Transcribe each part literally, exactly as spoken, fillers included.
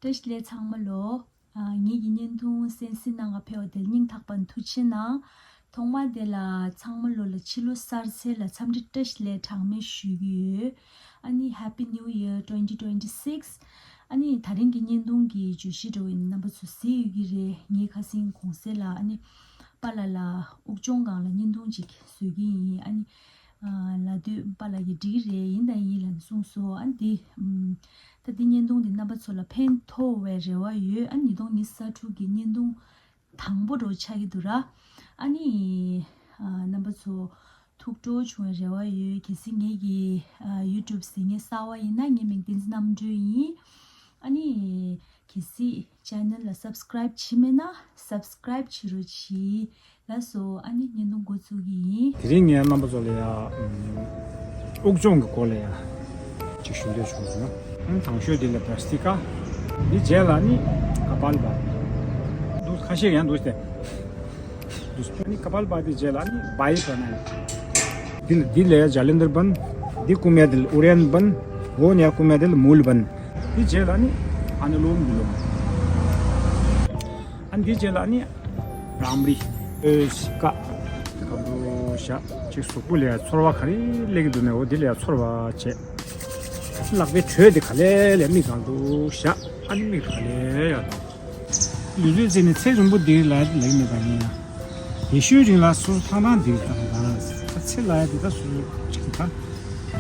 བཀྲ་ཤིས་བདེ་ལེགས་ཚང་མ་ལོ། ཨ། ངེད་ཀྱི་བརྙན་ཐུང་གསན་གཟིགས་གནང་ག་ཕེབས་པ་དེར་སྙིང་ཐག་པ་ནས་ཐུགས་རྗེ་ཆེ་གནང་། ཐོག་མ་དེ་ལ་ཚང་མ་ལོ་ལ་ཕྱི་ལོ་གསར་ཚེས་ལ་འཚམས་འདྲི་བཀྲ་ཤིས་བདེ་ལེགས་གྲངས་མེད་ཞུ་གི་ཡོད། ཨ་ནི་Happy New Year twenty twenty-six། ཨ་ནི་ད་རིང་གི་བརྙན་ཐུང་གི་བརྗོད་གཞི་འདྲ་བོ་ཡིན་ན་རྣམ་པ་ཚོ་གཟིགས་ཡོད་ཀྱི་རེད། ངས་ཁ་སང་གུང་སེང་ལ་ཨ་ནི་པཱ་ལགས་ལ་དབུགས་སྦྱོང་སྒང་ལ་བརྙན་ཐུང་ཅིག་བཟོ་གི་ཡིན། ཨ་ནི། ཨ། ལབ་དུས་པཱ་ལགས་ཀྱིས་འགྲིག་གི་རེད། ཡིན་དང་ཡིན་ལབ་ནས་གསུངས་སོང་། ཨ་འདི། ཨམ། ད་འདི་བརྙན་ཐུང་འདི་རྣམ་པ་ཚོ་ལ་ཕན་ཐོགས་པའི་རེ་བ་ཡོད། ཨ་ཉིས་སྟོང་ཉི་ཤུ་རྩ་དྲུག་གི་བརྙན་ཐུང་དང་པོ་འདྲ་བོ་ཆགས་ཀྱི་འདུག་ར། ཨ་ནི། ཨ། རྣམ་པ་ཚོ་ཐུགས་སྤྲོ་བྱུང་བའི་རེ་བ་ཡོད། གལ་སྲིད་ངེད་ཀྱི། ཨ། YouTube་གཟིགས་མཁན་གསར་པ་ཡིན་ན་ངའི་མིང་བསྟན་འཛིན་རྣམ་གྲོལ་ཡིན། ཨ་ནི། གལ་སྲིད་channel་ལ་subscribe་བྱས་མེད་ན་subscribe་བྱེད་རོགས་གྱིས། ལགས་སོ། ཨ་ནི་བརྙན་ཐུང་འགོ་བཙུགས་ཀྱི་ཡིན། དེ་རིང་ངས་རྣམ་པ་ཚོ་ལ་ཡ། ཨམ། དབུགས་སྦྱོང་གི་སྐོར་ལ་ཡ་ཅིག་ཞུ་འདོད་བྱུང་སོང་། ཨམ། དང་ཤོས་དེ་ལ་བྷྲ་སྟི་ཀ། འདི་རྗེས་ལ་ནི་ཀ་པཱལ་བྷ་ཏི། འདུག་ཁ་ཤས་ཡང་འདུག་སྟེ། འདུག་ཨ་ནི་ཀ་པཱལ་བྷ་ཏི་རྗེས་ལ་ནི་བྷ་ཡི་པྲ་ན་ཡམ། འདི་ལ་འདི་ལ་ཡ་ཇ་ལེན་དར་བན། འདི་རྐུ་མ་དེ་ལ་ཨུ་རན་བན། འོ་ནི་ཡ་རྐུ་མ་དེ་ལ་མུལ་བན། འདི་རྗེས་ལ་ནི་ཨ་ནི་ལོམ་བི་ལོམ། ཨ་ནི་འདི་རྗེས་ལ་ནི། བྲམ་རི། ཨོ་ཤི་ཀ། གང་དུ་བཞག་ཅིག་གཟུགས་པོ་ལ་ཡ་ཚོར་བ་ག་རེ་སླེབས་ཀྱི་འདུག་ན་འོ་འདི་ལ་ཡ་ཚོར་བ་བྱས། ལག་པའི་དྲོད་དེ་ག་ལེ་ལ་མིག་གང་དུ་བཞག་ཨ་ནི་མིག་ག་ལེ་ཡ་དང་། ལུས་ལུས་རྩེ་ནས་ཚེ་རིང་པོ་འདིར་ལ་ཡ་དེ་ལེགས་མེད་པ་ཡིན་ན། ཡེ་ཤུའི་རིང་ལ་སོ་སོ་ཐང་ཐང་འདིར་དང་དང་ཚེ་ལ་ཡ་དེ་ད་སོ་སོ་ཅིག་དང་།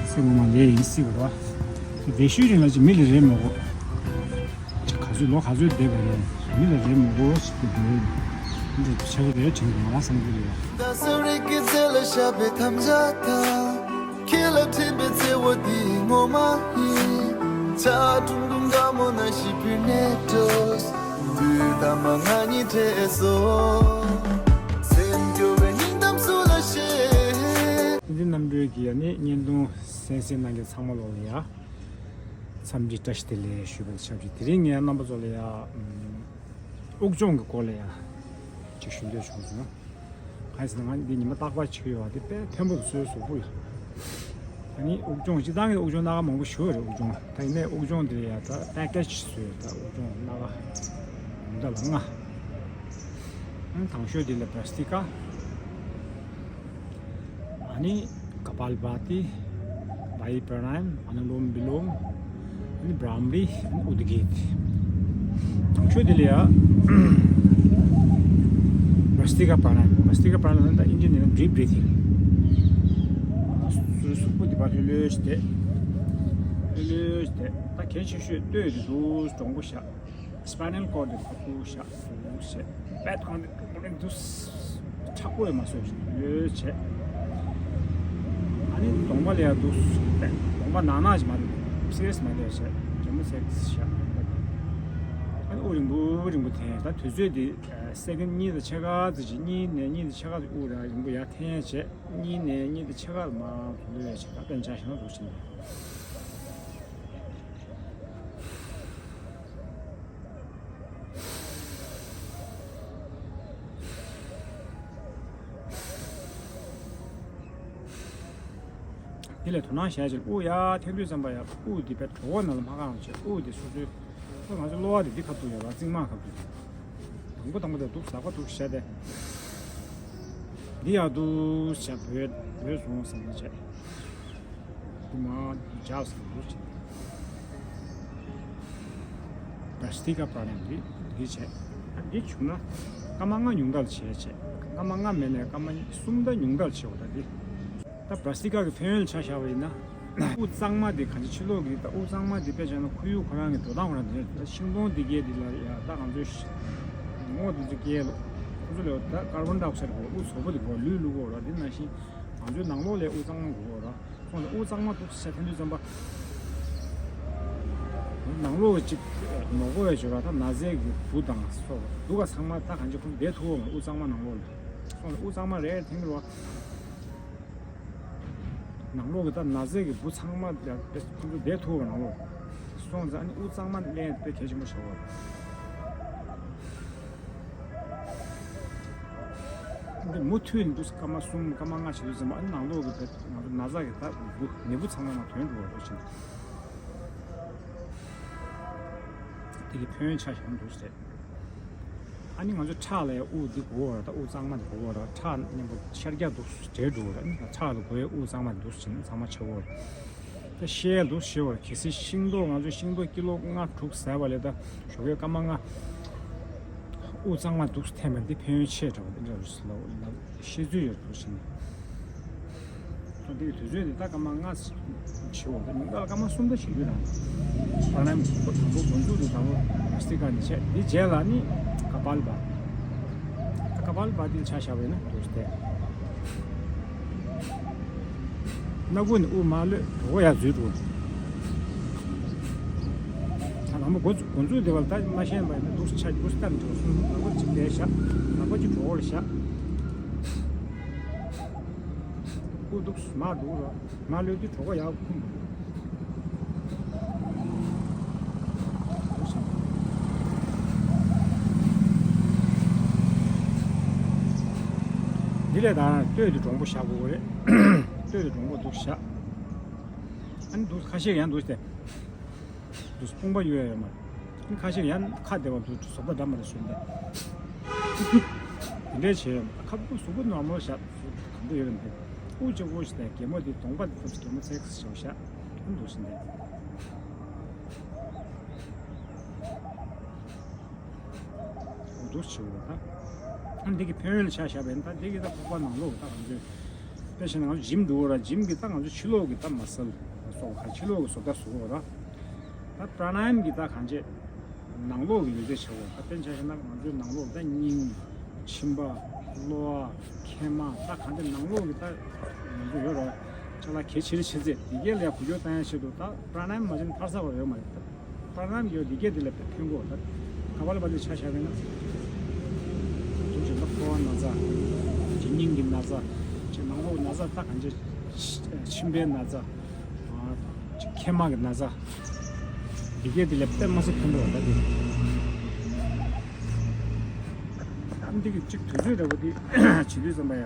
ཚེ་ངོ་མ་ལས་ཡིན་སྲིད་པ་རེད་བ། ཡེ་ཤུའི་རིང་ལ་ཅིག་མི་ལ་རེ་མི་དགོས། ག་ཚོད་ལོ་ག་ཚོད་བསྡད་པ་རེད། མི་ལ་རེ་མི་དགོས་ཟེར་གྱི་འདུག་འདི་ཆགས་ཀྱི་རེད་དྲན་གྱི་མ་བསམ་གྱི་རེད། ད་ས་རིག་གི་རྩེ་ལ་ཤ་བའི་དམ་བཅའ་དང་། ཁྱེད་ལ་འཕྲིན་པའི་བརྩེ་བ་འདི་ངོ་མ་ཡིན། ཆ་ཀྲུང་ཀྲུང་དགའ་མོ་ན་ཞིག་པུར་ནས་འགྲོ། དུས་ད་མ་ང་གཉིས་འཕྲད་སོ། སེམས་སྐྱོ་བའི་སྙིང་གཏམ་སུ་ལ་བཤད། འདི་རྣམ་གྲོལ་གྱི་ཡ་ནི་བརྙན་ཐུང་གསན་གཟིགས་གནང་མཁན་ཚང་མ་ལོག་ལ་ཡ། འཚམས་འདྲི་བཀྲ་ཤིས་བདེ་ལེགས་ཞུས་པ་དང་ཆབས་ཅིག་དེ་རིང་ངས་རྣམ་པ་ཚོ་ལ་ཡ། ཨམ། དབུགས་སྦྱོང་གི་སྐོར་ལ་ཡ། ཅིག་ཞུ་འདོད་བྱུང་སོང་། གང་ཡིན་ཟེར་ན་ང་འདི་ཉི་མ་རྟག་པར་བྱེད་ཀྱི་ཡོད་པ་དེ་དཔེ་ཕན་པོ་བཟོས་གཟུགས་པོ་ལ། ཨ་ནི་དབུགས་སྦྱོང་སྤྱིར་བཏང་གི་དབུགས་སྦྱོང་སྣ་ཁ་མང་པོ་ཞིག་ཡོད་རེད་དབུགས་སྦྱོང་། ད་ཡིན་ནའི་དབུགས་སྦྱོང་དེ་ཡ་ད་པེ་ཀེ་ཇི་བཟོས་ཡོད་ད་དབུགས་སྦྱོང་སྣ་ཁ་ཉུང་མཐའ་ལ་ལྔ། ཨང་དང་ཤོས་དེ་ལ་བྷྲ་སྟི་ཀ། ཨ་ནི་ཀ་པཱལ་བྷ་ཏི། བྷ་ཡི་པྲ་ན་ཡམ། ཨ་ནི་ལོམ་བི་ལོམ། ཨ་ནི་བྲམ་རི། ཨ་ནི་ཨུ་དུ་གི་ཏི། དང་ཤོས་དེ་ལ་ཡ། བྷྲ་སྟི་ཀ་པྲ་ན་ཡམ། བྷྲ་སྟི་ཀ་པྲ་ན་ཡམ་ད་ཨིན་ཇི་ནས་ན་ཌིབ་བྷི་རི་ཐིང་། སོ་སོའི་གཟུགས་པོ་འདི་པར་ལྷོད་ལྷོད་ཞིག་བསྡད། ལྷོད་ལྷོད་ཞིག་བསྡད། ད་གལ་ཆེ་ཤོས་ལྟོས་དེ་འདུག་འདྲོང་པོ་བཞག་སི་པའི་ནལ་ཀོར་ཌི་ཁ་ཐུག་བཞག་འདུག་བྱས། པད་ཁང་འདི་ཀྲུག་ཀྲུག་འདུག་མཁྲེགས་པོ་ཡང་མ་བཟོས་ཤིང་ལོས་བྱས། ཨ་ནི་གདོང་པ་ལ་ཡང་འདུག་པད་གདོང་པ་ནག་ནག་ཅིག་མ་རེད། སེར་སེར་མ་རེད་བྱས་རྒྱ་མོ་ཚེག་བཞག་ཨ་ནི་དབུགས་རིང་པོ་རིང་པོ་འཐེན། ད་དུས་ཚོད་འདི་སེ་ཀན་གཉིས་དང་ཕྱེད་ཀ་ཙམ་ཅིག་གཉིས་ནས་གཉིས་དང་ཕྱེད་ཀ་ཙམ་དབུགས་རིང་པོ་ཡར་འཐེན་བྱས། གཉིས་ནས་གཉིས་དང་ཕྱེད་ཀ་ལ་མར་ལོས་བྱས། ད་དཔེ་འཇགས་ཤིང་ན་འདུག་བྱས། འདི་ལས་དོ་སྣང་བྱས་ཅིག་དབུགས་ཡར་འཐེན་དུས་ཙམ་པ་ཡ་དབུགས་འདི་དཔེ་གྲོད་ཁོག་ནང་ལ་མ་གང་བྱས། དབུགས་འདི་སོ་སོའི་ང་ཚོའི་གློ་བ་འདི་འདི་ཁ་ཐུག་ཡོད་ར། རྩིང་མ་ཁ་ཐུག་དང་པོ་དང་པོ་དེ་འདུག་ཟག་པ་འདུག་བྱས་ཏེ། འདི་ཡར་འདུག་བྱས་བོད་བོད་སོང་བསམ་ནས་བྱས། དེ་མར་འཇགས་སོང་འདུག་བྱས། བྷྲ་སྟི་ཀ་པྲ་ན་ཡམ་འདི་འདི་བྱས། འདི་བྱུང་ན་སྐར་མ་ལྔ་ཉུང་མཐའ་ལ་བྱས་བྱས། སྐར་མ་ལྔ་མེད་ནས་སྐར་མ་གསུམ་ད་ཉུང་མཐའ་ལ་བྱེད་འོ་ད་འདི། ད་བྷྲ་སྟི་ཀ་གི་ཕན་ཡོན་ཆ་བཞག་པ་ཡིན་ན། དབུགས་གཙང་མ་དེ་གང་ཅི་ཕྱི་ལོགས་ཀྱི་ད་དབུགས་གཙང་མ་དེ་དཔེ་བྱས་ན་ཁོར་ཡུག་ཁོ་རང་གི་འགྲོ་སྟངས་ཁོ་རང་དེ་རེད། ད་ཤིང་སྡོང་དེ་གས་དེ་ལ་ཡ་ད་ང་ཚོའི་ངོ་དེ་ཚོ་སྐྱེལ་ལོ། ཁོ་ཚོ་ལ་ད་ཀར་བོན་ཌའི་ཨོག་སའིཌ་དགོས། དབུགས་བཟོ་པོ་དེ་དགོས། ལུད་བླུག་དགོས་ར། དེ་ནང་བཞིན་ང་ཚོའི་ནང་ལོགས་ལ་དབུགས་གཙང་མ་དགོས་ར། སོང་ཙང་དབུགས་གཙང་མ་འདུག་ཟེར་འཐེན་དུས་ཙམ་པ། ནང་ལོགས་ཀྱི་གཅིག་ནོར་འཁོར་བའི་སྦྱོར་བ་ད་ན་ཚའི་གི་འབུ་དང་སོགས་སྡུག་ག་ཚང་མ་ད་གང་ཅི་ཁོ་ཚོ་བསྡད་ཐུབ་པ་མ་རེད། དབུགས་གཙང་མ་ནང་ལོགས་ལ། སོང་ཙང་དབུགས་གཙང་མ་རེ་རེ་འཐེན་གི་རེད་བ། ནང་ལོགས་ཀྱི་ད་ན་ཚའི་གི་འབུ་ཚང་མ་ཁོ་ཚོ་བསྡད་ཐུབ་པ་ནང་ལོགས། སོང་ཙང་ཨ་ནི་དབུགས་གཙང་མ་ལེན་དཔེ་གལ་ཆེན་པོ་ཆགས་པ་རེད། འདི་མུ་མཐུད་ནས་འདུག་སྐར་མ་གསུམ་སྐར་མ་ལྔ་བྱེད་དུས་ཙམ་པ་ཨ་ནི་ནང་ལོགས་ཀྱི་བེད་ང་ཚོ་ན་ཚ་གི་ད་འབུ་ནད་འབུ་ཚང་མ་མར་ཐོན་འགྲོ་བ་འདྲ་ཞིག་དེ་གི་ཕན་ཡོན་ཆ་བཞག་ན་འདུག་ཟེར། ཨ་ནི་ང་ཚོ་ཁྲག་ལ་ཡང་དབུགས་འདི་དགོས་པ་རེད། ད་དབུགས་གཙང་མ་འདི་དགོས་པ་རེད། ཁྲག་མཉམ་པོ་ཤར་རྒྱག་འདུག་འདྲེས་འགྲོ་བ་རེད། ཨ་ནི་ཁྲག་ལ་དགོས་ཡ་དབུགས་གཙང་མ་འདི་འདུག་བྱས་ན་གཙང་མ་ཆགས་ཀྱི་ཡོད་རེད། ད་བཤད་ཡ་འདུག་བཤད་པ་རེད། གལ་སྲིད་ཤིང་ཏོག་ང་ཚོ་ཤིང་ཏོག་ཀི་ལོ་ལྔ་དྲུག་ཟས་པ་ལས་ད་ཞོགས་ཀས་སྐར་མ་ལྔ་དབུགས་གཙང་མ་འདུག་འཐེན་པ་འདི་ཕན་ཡོན་ཆེ་དྲགས་པ་འདི་འདྲ་རེད་ལབ་བཤད་ཚུལ་ཡོད་འདུག་བྱས་ན། ཚོ་འདིའི་དུས་ཚོད་དེ་ད་སྐར་མ་ལྔ་བྱེད་འོང་། ད་ཉིན་ལྟར་སྐར་མ་གསུམ་ད་བྱེད་རྒྱུ་རང་། པ་ར་ནམ་གྱི་དང་པོ་འགོ་འཛུགས་དེ་དང་པོ་ཨ་སི་ཀ་ནས་བྱས། འདི་རྗེས་ལ་ནི་ཀ་པཱལ་བྷ་ཏི། ཀ་པཱལ་བྷ་ཏི་ཆ་བཞག་པ་ཡིན་ན་འདུག་སྟེ། སྣ་ཁུག་ནས་དབུགས་མར་གློད། གྲོད་ཁོག་ཡར་འཛུལ་འགྲོ། ད་དང་པོ་འགོ་འཛུགས་འགོ་འཛུགས་དེ་བར་ད་མ་ཤེས་པ་ཡིན་ན་འདུག་ཆ་འདུག་སྟེ་འགྲོ་སོང་། ལག་པ་གཅིག་བསྡད་བཞག་ལག་པ་གཅིག་གྲོད་ཁོག་ལ་བཞག་དབུགས་འདུག་མར་འགྲོ་རོགས། མར་གློད་དུས་གྲོད་ཁོག་ཡར་འཁུམ། འདི་ལས་ད་སྟོད་དུ་འདྲོང་པོ་བཞག་དགོས་རེད། སྟོད་དུ་འདྲོང་པོ་འདུག་བཞག་ཨ་ནི་འདུག་ཁ་ཤས་ཡང་འདུག་སྟེ། འདུག་དཔུང་པ་གཡོ་ཡ་ཡོད་མ་རེད། ཨ་ནི་ཁ་ཤས་ཡང་ཁ་བདེ་བ་འདུག་བཟོ་ལྟ་འདྲ་མ་རེད་བཟོས་འདི། དེ་འདྲས་བྱས་ཡོད་མ་རེད། ཁ་སྤུ་གཟུགས་པོ་ནོར་མལ་བཞག་གང་འདྲ་ཡོད་རེད་འདི། དབུགས་གཅིག་པོ་ཞིག་དང་གད་མོ་དེ་གདོང་པ་དེ་ཐུག་གད་མོ་ཚེག་ཚེག་བཞག་བཞག་ཨ་ནི་འདུག་སྟེ། འོ་འདུག་བྱེད་འོ་ད། ཨ་འདི་གི་ཕན་ཡོན་ལ་ཆ་བཞག་པ་ཡིན་ད་འདི་གི་ད་ཁོག་པ་ནང་ལོགས་ད་ང་ཚོས། དཔེ་བྱས་ན་ང་ཚོ་ཇིམ་འགྲོ་འོ་ར། ཇིམ་གི་ད་ང་ཚོ་ཕྱི་ལོགས་ཀྱི་ད་མ་སལ་སོགས་ཁ་ཕྱི་ལོགས་ཀྱི་བཟོ་ལྟ་བཟོ་འོ་ར། ད་པྲ་ན་ཡམ་གི་ད་གང་བྱེད། ནང་ལོགས་ཀྱི་ཡོད་ཚད་བྱེད་འོ་ད། དཔེ་ཆ་བཞག་ན་ང་ཚོའི་ནང་ལོགས་ད་སྙིང་། མཆིན་པ། གློ་བ། མཁལ་མ། ད་གང་བྱེད་ནང་ལོགས་ཀྱི་ད་ང་ཚོ་ཡོད་ར། ཅ་ལག་གལ་ཆེ་རེ་ཆེ་ཚད་འདི་གས་ལ་ཡ་འགུལ་སྐྱོད་བཏང་ཡ་ཆེད་དུ་ད་པྲ་ན་ཡམ་མ་བྱས་ན་ཕར་ཟ་བ་ཡོད་མ་རེད་ད། པྲ་ན་ཡམ་ཡོད་འདི་གས་འདི་ལ་ཕན་གོ་ད། ཀ་པཱལ་བྷ་ཏི་ཆ་བཞག་པ་ཡིན་ན། ཐུགས་རྗེ་ལ་ཕོ་བ་ན་ཚ། ཅིག་སྙིང་གི་ན་ཚ། ཅིག་ནང་ལོགས་ན་ཚ་ད་གང་བྱེད། མཆིན་པའི་ན་ཚ། ཅིག་མཁལ་མ་གི་ན་ཚ། འདི་གས་འདི་ལ་དཔེ་མ་སྲིད་ཕན་པོ་ཡོད་ད་འདི། ཨ་འདི་གི་གཅིག་དུས་ཚོད་འདྲ་པོ་འདི་བྱེད་དུས་ཙམ་པ་ཡ།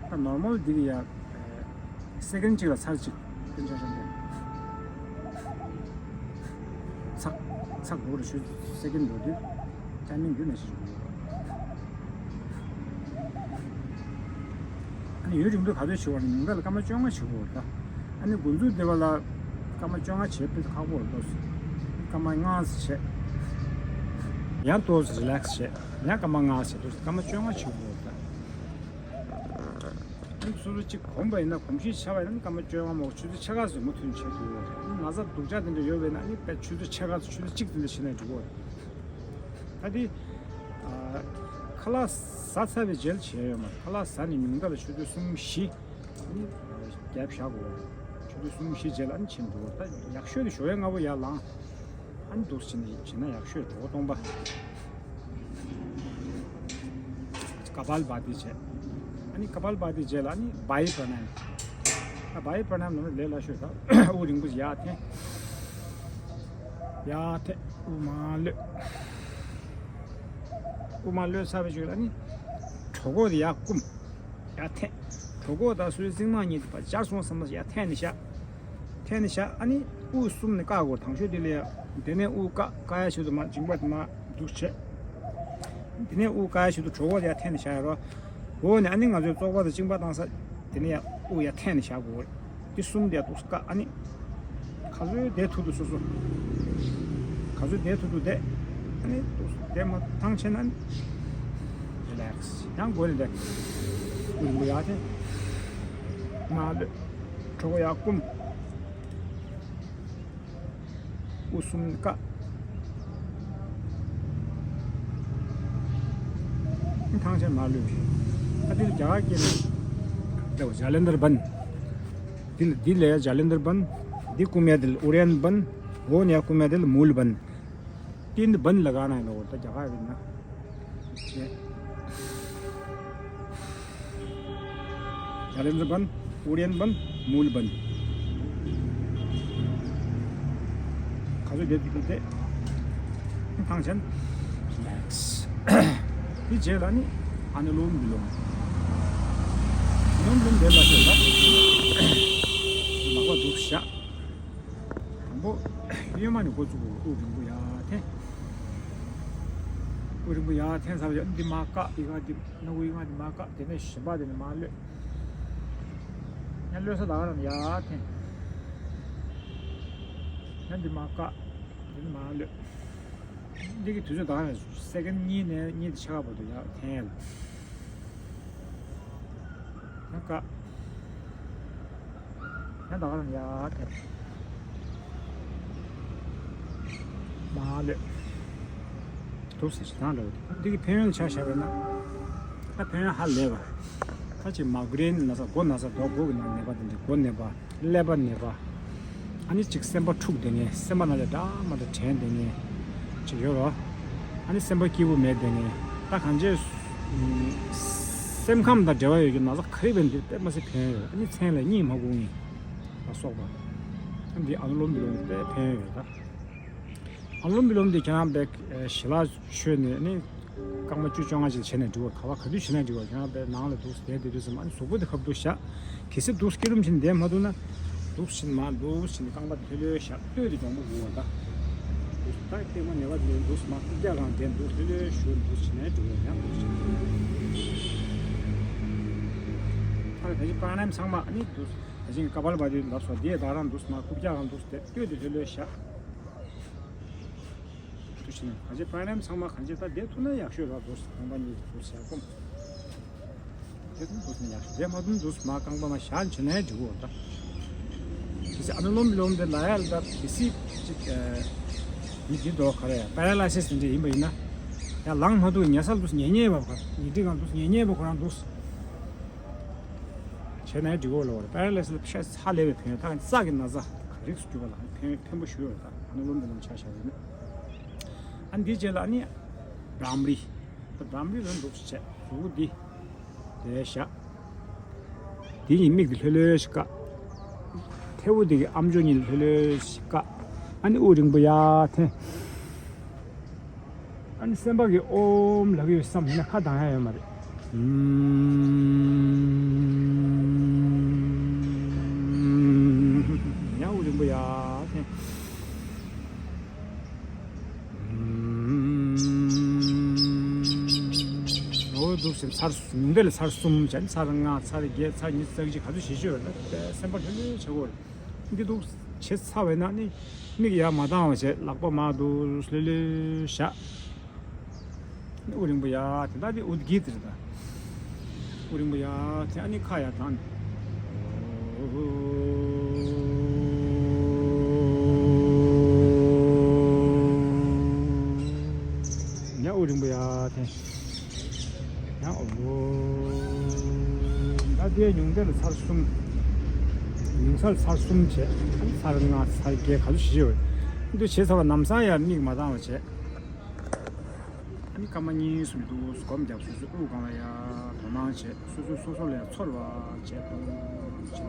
ད་ནོར་མལ་འདི་གི་ཡ། སེ་ཀེན་གཅིག་ལ་ཚར་གཅིག་སྟོན་ཆ་བཞག་འདི། ཚག་ཚག་འགྲོ་རུ་ཞུ་སེ་ཀེན་འགྲོ་དུས་ཊའི་མིང་རྒྱུན་ནས་ཞིག་འགྲོ། ཨ་ནི་ཡུན་རིང་པོ་ག་ཚོད་བྱེད་པ་ནི་ཉུང་མཐའ་ལ་སྐར་མ་བཅོ་ལྔ་བྱེད་དགོས་རེད་ད། ཨ་ནི་འགོ་འཛུགས་དེ་བ་ལ་སྐར་མ་བཅོ་ལྔ་བྱེད་དཔེ་ཁག་པོ་རེད་ཏོ། སྐར་མ་ལྔ་བྱེད། ཡང་ཏོག་ཙམ་རི་ལེག་སི་བྱེད། ཡང་སྐར་མ་ལྔ་བྱེད་ཏོ། སྐར་མ་བཅོ་ལྔ་བྱེད་དགོས་རེད་ད། ཨ་ནི་སོ་སོ་གཅིག་གོམས་པ་ཡིན་ན་གོམས་གཤིས་ཆགས་པ་ཡིན་ན་སྐར་མ་བཅོ་ལྔ་མ་གཏོགས་ཆུ་ཚོད་ཕྱེད་ཀ་ཙམ་མུ་མཐུད་བྱེད་དགོས་རེད། ན་ཚ་སྡུག་ཅག་དེ་འདྲ་ཡོད་པ་ཡིན་ན་ཨ་ནི་དཔེ་ཆུ་ཚོད་ཕྱེད་ཀ་ཙམ་ཆུ་ཚོད་གཅིག་དེ་འདྲ་བྱེད་ན་འགྲིག་གོ། ད་དེ། ཨ། ཁ་ལག་ཟ་ཚར་བའི་རྗེས་ལ་བྱས་ཡོད་མ་རེད། ཁ་ལག་ཟ་ནས་ཉུང་མཐའ་ལ་ཆུ་ཚོད་གསུམ་བཞི། ཨ་ནི་རྒྱབ་བཞག་དགོས། ཆུ་ཚོད་གསུམ་བཞི་རྗེས་ལ་ཨ་ནི་ཕྱིན་འགྲོ་དགོས། ད་ཡག་ཤོས་དེ་ཞོགས་ཡ་སྔ་པོ་ཡར་ལངས། ཨ་ནི་འདུག་སེ་བྱས་ན་ཡག་ཤོས་འགྲོ་གོ་སྟོང་པ། ཀ་པཱལ་བྷ་ཏི་བྱས། ཨ་ནི་ཀ་པཱལ་བྷ་ཏི་རྗེས་ལ་ཨ་ནི་བྷ་ཡི་པྲ་ན་ཡམ། ཨ་བྷ་ཡི་པྲ་ན་ཡམ་ནང་ལ་ལས་སླ་ཤོས་ད། དབུགས་རིང་པོ་ཡར་འཐེན། ཡར་འཐེན། དབུགས་མར་གློད། དབུགས་མར་གློད་ཚར་བའི་རྗེས་ལ་ཨ་ནི་གྲོད་ཁོག་དེ་ཡར་བསྐུམ། ཡར་འཐེན། གྲོད་ཁོག་དང་སོའི་གཙིགས་དམར་གཉིས་དེ་ཕར་སྦྱར་སོང་བསམ་ན་ཡར་འཐེན་ནས་བཞག་འཐེན་ནས་བཞག་ཨ་ནི་དབུགས་གསུམ་ནས་བཀག་དགོས། དང་ཤོས་དེ་ལ་ཡ། དེ་ནས་དབུགས་བཀག་བཀག་ཡ་ཆེད་དུ་མར་མཇིང་པ་དེ་མར་འདུག་བྱས། དེ་ནས་དབུགས་བཀག་ཡ་ཆེད་དུ་གྲོད་ཁོག་དེ་ཡར་འཐེན་ནས་བཞག་ཡ་རོ། འོ་ནས་ཨ་ནི་ང་ཚོའི་བཙོག་པ་དང་གཅིན་པ་བཏང་ས་དེ་ནས་ཡ་དབུགས་ཡར་འཐེན་ནས་བཞག་དགོས། དེ་གསུམ་དེ་ཡ་འདུག་སེ་བཀག་ཨ་ནི། ག་ཚོད་བསྡད་ཐུབ་ཐུབ་སོ་སོ། ག་ཚོད་བསྡད་ཐུབ་ཐུབ་བསྡད། ཨ་ནི་འདུག་སེ་བསྡད་མ་ཐང་ཆད་ན་ཨ་ནི། རི་ལེག་སི། ཡང་སྒོ་ནས་བསྡད། དབུགས་རིང་པོ་ཡར་འཐེན། མར་གློད། གྲོད་ཁོག་ཡར་བསྐུམ། དབུགས་གསུམ་བཀག་ཐང་ཆད་མར་གློད། ད་འདི་ལ་རྒྱ་གར་སྐད་ནས་ལབ་ཇ་ལེན་དར་བན། འདི་ལ་འདི་ལ་ཡ་ཇ་ལེན་དར་བན། འདི་བསྐུམ་ཡ་འདི་ལ་ཨུ་རེན་བན། འོ་ནས་ཡ་བསྐུམ་ཡ་འདི་ལ་མུལ་བན། ཏིན་བན་ལ་ག་ན་ཡིན་ནོ་ད་རྒྱ་གར་ཡིན་ན། ཇ་ལེན་དར་བན། ཨུ་རེན་བན། མུལ་བན། ག་ཚོད་བསྡད་འདུག་དེ། ཐང་ཆད། རི་ལེག་སི། དེ་རྗེས་ལ་ནི་ཨ་ནུ་ལོམ་བི་ལོམ། ཨ་ནུ་ལོམ་བི་ལོམ་དེ་ལ་ཤོད་ལ། ལག་པ་འདུག་བཞག་དང་པོ་གཡོན་མ་ནས་འགོ་བཙུགས་དགོས། དབུགས་རིང་པོ་ཡར་འཐེན། ཨུ་རིང་པོ་ཡར་འཐེན་ཚར་བ་ཡ། འདི་མར་བཀག་ཡི་ག་འདི་སྣ་ཁུག་ཡི་ག་འདི་མར་བཀག་དེ་ནས་གཞན་པ་དེ་ནས་མར་གློད། ཡང་གློད་ས་ད་ག་རང་ཡར་འཐེན། ཡང་འདི་མར་བཀག་དེ་ནས་མར་གློད། འདི་གི་དུས་ཚོད་ད་ག་རང་སེ་ཀེན་གཉིས་ནས་གཉིས་དང་ཕྱེད་ཀ་བར་དུ་ཡར་འཐེན་ཡ་ལ། ཡང་བཀག་ཡང་ད་ག་རང་ཡར་འཐེན། མར་གློད། འདུག་སེ་ཞེ་སྡང་འདྲ་བོ་དེ། འདི་གི་ཕན་ཡོན་ཆ་བཞག་པ་ཡིན་ན། ད་ཕན་ཡོན་ཧ་ལས་པ། ད་ཅིག་མའི་གྷི་རེན་ན་ཚ། མགོ་ན་ཚ། མདོག་མགོ་གི་ནང་ནད་པ་དེ་འདྲ། མགོ་ནད་པ། ཀླད་པ་ནད་པ། ཨ་ནི་ཅིག་སེམས་པ་འཁྲུག་བསྡད་མཁན། སེམས་པ་ནང་ལ་འདྲ་མ་འདྲ་དྲན་བསྡད་མཁན་ཅིག་ཡོད་རོ། ཨ་ནི་སེམས་པ་སྐྱིད་པོ་མེད་བསྡད་མཁན། ད་གང་ཅི། སེམས་ཁམས་དང་འབྲེལ་བ་ཡོད་རྒྱུ་ན་ཚ་ག་རེ་བས་འདི་དཔེ་མ་སྲིད་ཕན་ཡོད། ཨ་ནི་མཚན་ལ་གཉིད་མ་ཁུག་མཁན་ལ་སོགས་པ། ཨ་འདི་ཨ་ནུ་ལོམ་བི་ལོམ་དཔེ་ཕན་ཡོད་ད། ཨ་ནུ་ལོམ་བི་ལོམ་འདི་ཁྱེད་རང་དཔེ་ཞི་ལ་མཆོད་ནས་ཨ་ནི། རྐང་པ་བཅུ་བཅོ་ལྔ་ཅིག་བྱས་ནས་འགྲིག་པ། ག་བ་ག་དུས་བྱས་ན་འགྲིག་པ། ཁྱེད་རང་དཔེ་ནང་ལ་འདུག་སེ་བསྡད་དུས་ཙམ་ཨ་ནི་གཟུགས་པོ་དེ་ཁ་ཐུག་བཞག་གལ་སྲིད་འདུག་སེ་སྐྱིད་རུམ་ཕྱིན་བསྡད་མ་ཐུབ་ན། འདུག་སེ་ཕྱིན་མ་འདུག་སེ་ཕྱིན་རྐང་པ་དེ་ལྷོད་ལྷོད་བཞག་ལྟོས་དེ་གྱོང་པོ་འགུག་པ་ད། འདུག་སེ་ད་ལྟད་མོ་ཉལ་བ་དེ་འདུག་སེ་མ་རྐུབ་བཀྱག་སྒང་བསྡད་འདུག་ལྷོད་ལྷོད་བཞུགས་འདུག་སེ་བྱས་ནས་འགྲིག་པ། ཡང་འདུག་སེ་ཕྱིན། ད་ད་ཅི་པ་ར་ནམ་ཚང་མ་ཨ་ནི་འདུག་སེ་ད་ཅི་ཀ་པལ་བ་དེ་ལབ་སོ་དེ་ད་རང་འདུག་སེ་མ་རྐུབ་བཀྱག་སྒང་འདུག་སེ་བསྡད་ལྟོས་དེ་ལྷོད་ལྷོད་བཞག་འདུག་སེ་ནས་གང་ཅི་པ་ར་ནམ་ཚང་མ་གང་ཅི་ད་བསྡད་ཐུབ་ན་ཡག་ཤོས་ར། འདུག་སེ་རྐང་པ་གཉིས་འདུག་སེ་ཡར་སྐོམ། བསྡད་ཐུབ་ན་ཡག་ཤོས། བསྡད་མ་ཐུབ་ན་འདུག་སེ་མ་རྐང་པ་མར་བཞག་བྱས་ན་འགྲིག་གོ་ད། གལ་སྲིད་ཨ་ནུ་ལོམ་བི་ལོམ་དེ་ལབ་ཡ་ལ་ད་གལ་སྲིད་ཅིག་མི་འདི་འདྲ་ག་རེ་ཡ་པ་ར་ལ་སི་སི་དེ་འདྲ་ཡིན་པ་ཡིན་ན། ཡང་ལངས་མ་ཐུབ། ཉལ་ས་འདུག་སེ་ཉལ་ཉལ་བ་ག་ཉལ་ཁྲི་སྒང་འདུག་སེ་ཉལ་ཉལ་བ་ཁོ་རང་འདུག་སེ་བྱས་ན་འགྲིག་གོ་ལབ་པ་རེད། པ་ར་ལ་སི་སི་ལ་ཤ་ཚ་ལས་པའི་ཕན་ཡོན། ད་ག་རྩ་གི་ན་ཚ་ག་རིགས་སུ་གྱུར་པ་ལ་ཕན་ཕན་པོ་ཞུ་ཡོད་ད། ཨ་ནུ་ལོམ་བི་ལོམ་ཆ་བཞག་པ་ཡིན་ན། ཨ་འདི་རྗེས་ལ་ཨ་ནི་བྲམ་རི། ད་བྲམ་རི་ལ་འདུག་སེ་བྱས་གཟུགས་པོ་འདི་དེ་བཞག་དེ་གཉིས་མིག་དེ་ལྷོད་ལྷོད་ཞིག་བཀག་ཐལ་བོ་དེ་གི་ཨམ་ཅོག་གཉིས་ལྷོད་ལྷོད་ཞིག་བཀག་ཨ་ནི་དབུགས་རིང་པོ་ཡར་འཐེན། ཨ་ནི་སེམས་པ་གི་ཨོམ་ལབ་ཀྱི་ཡོད་བསམ་ན་ཁ་གདངས་ཡ་ཡོད་མ་རེད། ཨུམ། ཡང་དབུགས་རིང་པོ་ཡར་འཐེན། འོ་འདུག་སེ་ཚར་ཉུང་མཐའ་ལ་ཚར་གསུམ་བྱས། ཚར་ལྔ། ཚར་བརྒྱད། ཚར་ཉི་ཤུ་རྩ་གཅིག་ག་ཚོད་བྱེད་ཤོད་ལ་སེམས་པ་ལྷོད་ལྷོད་བྱེད་དགོས་རེད། འདི་འདུག་བྱེད་ཚར་བས་ན་ནི་མིག་ཡར་མ་བཏང་བ་བྱས། ལག་པ་མར་འདུག་ལྷོད་ལྷོད་བཞག་དབུགས་རིང་པོ་ཡར་འཐེན། ད་འདི་ཨུད་གྷི་ཏི་རེད་ད། དབུགས་རིང་པོ་ཡར་འཐེན། ཨ་ནི་ཁ་ཡར་གདངས། ཡང་དབུགས་རིང་པོ་ཡར་འཐེན། ཡང་ཨོ། ད་ལྟའི་ཉུང་མཐའ་ལ་ཚར་གསུམ། ཉུང་ས་ལ་ཚར་གསུམ་བྱས། ཚར་ལྔ། ཚར་བརྒྱད་ག་ཚོད་བྱེད་ཤོད་རེད། འདི་བྱས་ཚར་བ་ལམ་སང་ཡར་མིག་མ་བཏང་བ་བྱས། ཨ་ནི་སྐར་མ་གཉིས་གསུམ་འདུག་སྒོམ་རྒྱབ། སོ་སོའི་དབུགས་སྒང་ལ་ཡར་དོ་སྣང་བྱས། སོ་སོས་སོ་སོ་ལ་ཡར་ཚོར་བ་བྱས། འདུག་བྱས།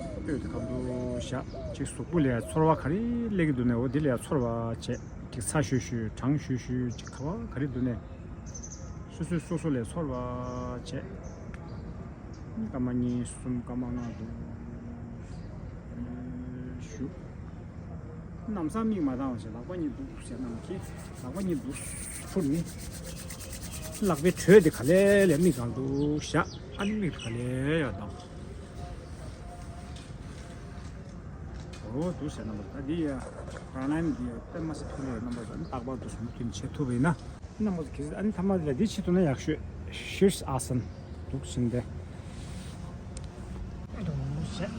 ཨོ་དེ་ཁ་འདུག་བཞག་ཅིག་གཟུགས་པོ་ལ་ཡར་ཚོར་བ་ག་རེ་སླེབས་ཀྱི་འདུག་ན་འོ་དེ་ལ་ཡར་ཚོར་བ་བྱས། ཅིག་ཚ་ཤུར་ཤུར། གྲང་ཤུར་ཤུར། ཅིག་ག་བ་ག་རེ་འདུག་ནས་སོ་སོས་སོ་སོ་ལ་ཚོར་བ་བྱས། སྐར་མ་གཉིས་གསུམ། སྐར་མ་ལྔ་འདུག་བཞུགས། ལམ་སང་མིག་མ་བཏང་བ་བྱས། ལག་པ་གཉིས་འདུག་ཟེར་ནམ་མཁའི་ལག་པ་གཉིས་འདུག་འཕུར་ནི། ལག་པའི་དྲོད་དེ་ག་ལེ་ལེ་མིག་སྒང་འདུག་བཞག་ཨ་ནི་མིག་ག་ལེ་ཡར་བཏང་། འོ་འདུག་ཟེར་རྣམ་པ། ད་འདི་ཡ་པྲ་ན་ཡམ་འདི་ཡ་དཔེ་མ་སྲིད་ཐུགས་ལས་རྣམ་པ་ད་རྟག་པར་དུ་ཟུང་འབྲེལ་བྱེད་ཐུབ་པ་ཡིན་ན། རྣམ་པ་ཚོ་གལ་སྲིད་ཨ་ནི་ཐ་མ་འདི་ལ་འདི་བྱེད་ཐུབ་ན་ཡག་ཤོས། ཤིར་ས་ཨ་སན། འདུག་ཟེར་འདི་འདུག་ཟེར།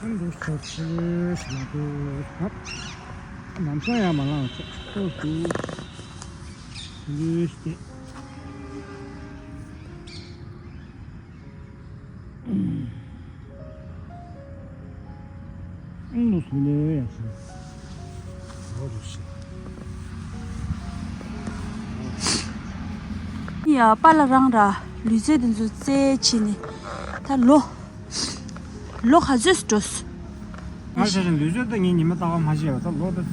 འདུག་ཆོག་ཆེ་ཞིག་ལ་འདུག་ཧབ། ནམ་སང་ཡང་མ་ལངས་ཆོག་ཐོག་ཏུ་ལུས་ཏེ། ཨང་ལོ་སུ་ལེ་ཡ་ཆེ། ལོ་རུ་ཤི། ཡ་པཱ་ལགས་རང་ར་ལུས་རྩལ་དེ་ཚོ་རྩེད་བྱས་ནས་ད་ལོ། ལོ་ག་ཚོད་འགྲོ་སོང་། ང་ཞེས་ལུས་རྩལ་ད་ངས་ཉི་མ་རྟག་པར་མ་བྱས་པ་ད་ལོ་ད་ད་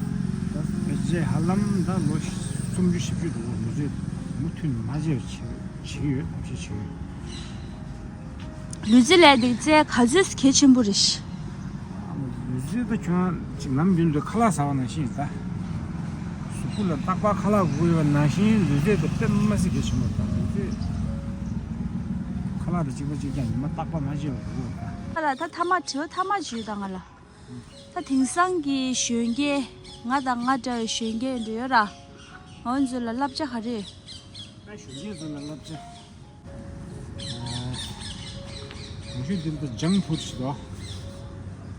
ཕལ་ཆེར་ཧ་ལམ་ད་ལོ་སུམ་ཅུ་བཞི་བཅུ་འགྲོ་གི། ལུས་རྩལ་མུ་མཐུད་ནས་མ་བྱས་པ་བྱེད་བྱེད་ཀྱི་ཡོད། ཐབས་ཤེས་བྱེད་ཀྱི་ཡོད། ལུས་རྩལ་ལས་དེ་རྩལ་ག་ཚོད་གལ་ཆེན་པོ་རེད། ལུས་རྩལ་ད་ཁྱོད་ཅིག་ལམ་རྒྱུན་དུ་ཁ་ལག་ཟ་བ་ནང་བཞིན་ད། གཟུགས་པོ་ལ་རྟག་པར་ཁ་ལག་དགོས་ཡོད་པ་ནང་བཞིན་ལུས་རྩལ་དེ་དཔེ་མ་སྲིད་གལ་ཆེན་པོ་རེད་ད། ལུས་རྩལ་ཁ་ལག་དང་གཅིག་པ་གཅིག་རྐྱང་ཉི་མ་རྟག་པར་མ་བྱས་པ་དགོས་ད། ཁ་ལག་ད་ཐ་མག་དྲི་བ་ཐ་མག་ཅིག་ཡོད་ད་ང་ལ། ད་དེང་སང་གི་གཞོན་སྐྱེས་ང་དང་ང་འདྲ་བའི་གཞོན་སྐྱེས་འདྲ་ཡོད་ར། འོ་ཚོ་ལ་བསླབ་བྱ་ག་རེ་ཡོད། ད་གཞོན་སྐྱེས་ཚོ་ལ་བསླབ་བྱ། གོང་ཞུས་འདི་ལ་ད་ཇང་ཕུཌ་ཞིག་དོ།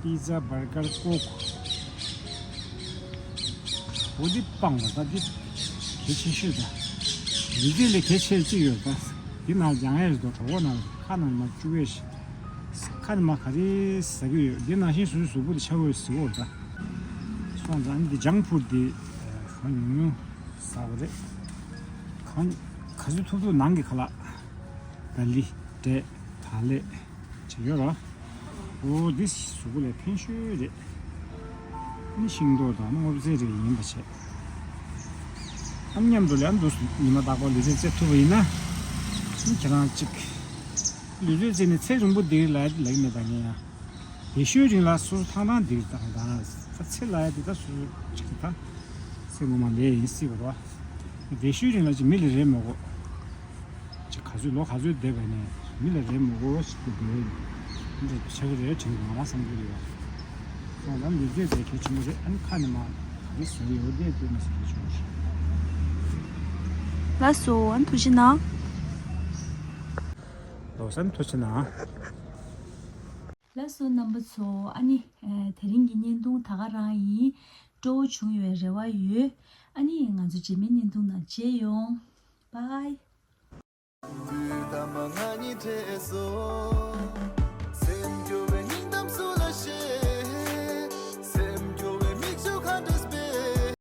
པི་ཛ་བར་གར་ཀོག་འོ་འདི་སྤང་བ་ད་འདི་གལ་ཆེ་ཤོས་ད། ལུས་རྩལ་ལས་གལ་ཆེ་གཅིག་ཡོད་ད། འདི་ནང་སྦྱང་ཡས་རེད་དོ། གྲོད་ཁོག་ནང་ཁ་ནང་མ་བཅུག་ཡས་ཤིག་ཁ་ནང་མ་ག་རེ་ཟ་གི་ཡོད། འདི་ནང་བཞིན་སོ་སོའི་གཟུགས་པོ་དེ་ཆ་བོས་ཟི་བོར་ད། སོང་ཙང་འདི་ཇང་ཕུཌ་འདི་གང་ཉུང་ཉུང་ཟ་དགོས་རེད། གང་ག་ཚོད་ཐུབ་ཐུབ་ནང་གི་ཁ་ལག་ད་ལི་འབྲས་ད་ལས་ཅིག་ཡོད་ར། འོ་འདི་གཟུགས་པོ་ལ་ཕན་ཤོས་རེད། ནི་ཤིང་ཏོག་དང་ནི་སྔོ་ཚལ་རིགས་ཡིན་པ་བྱས། ཨ་མཉམ་དུ་ལ་འདུག་ཉི་མ་རྟག་པར་ལུས་རྩལ་རྩེད་ཐུབ་པ་ཡིན་ན། ནི་ཁྱེད་རང་གཅིག་ལུས་རྩལ་རྩེད་ནས་ཚེ་རིང་པོ་འདིར་ལ་ལེགས་མེད་པ་ངས་ཡང་། བདེ་ཤོས་རིང་ལ་སོ་སོ་ཐང་ཐང་འདིར་དང་དང་ད་ཚེ་ལ་ཡ་འདི་ད་སོ་སོ་གཅིག་གི་ད་ཚེ་ངོ་མ་ལས་ཡིན་སྲིད་པ་རེད་བ། བདེ་ཤོས་རིང་ལ་ཅིག་མི་ལ་རེ་མི་དགོས། ཅིག་ག་ཚོད་ལོ་ག་ཚོད་བསྡད་པ་ནས་མི་ལ་རེ་མི་དགོས་ཞིག་ཏུ་འདུག་འདི་ཆགས་ཀྱི་རེད་དྲན་གྱི་ང་རང་བསམ་གྱི་རེད། སོང་ཙང་ལུས་རྩལ་དེ་གལ་ཆེན་པོ་རེད། ཨ་ནི་ཁ་ནས་མ་ག་རེ་ཟ་གི་ཡོད་དེ་དེ་མི་ཟ་གི་ཆོག་ལགས་སོ། ཨ་ནི་ཐུགས་རྗེ་གནང་། ལགས་སོ། ཨ་ནི་ཐུགས་རྗེ་གནང་། ལགས་སོ་རྣམ་པ་ཚོ། ཨ་ནི་ཨ་དེ་རིང་གི་བརྙན་ཐུང་ད་ག་རང་ཡིན། སྤྲོ་བོ་བྱུང་ཡོད་པའི་རེ་བ་ཡོད། ཨ་ནི་ང་ཚོ་རྗེས་མའི་བརྙན་ཐུང་ནང་མཇལ་ཡོང་། Bye།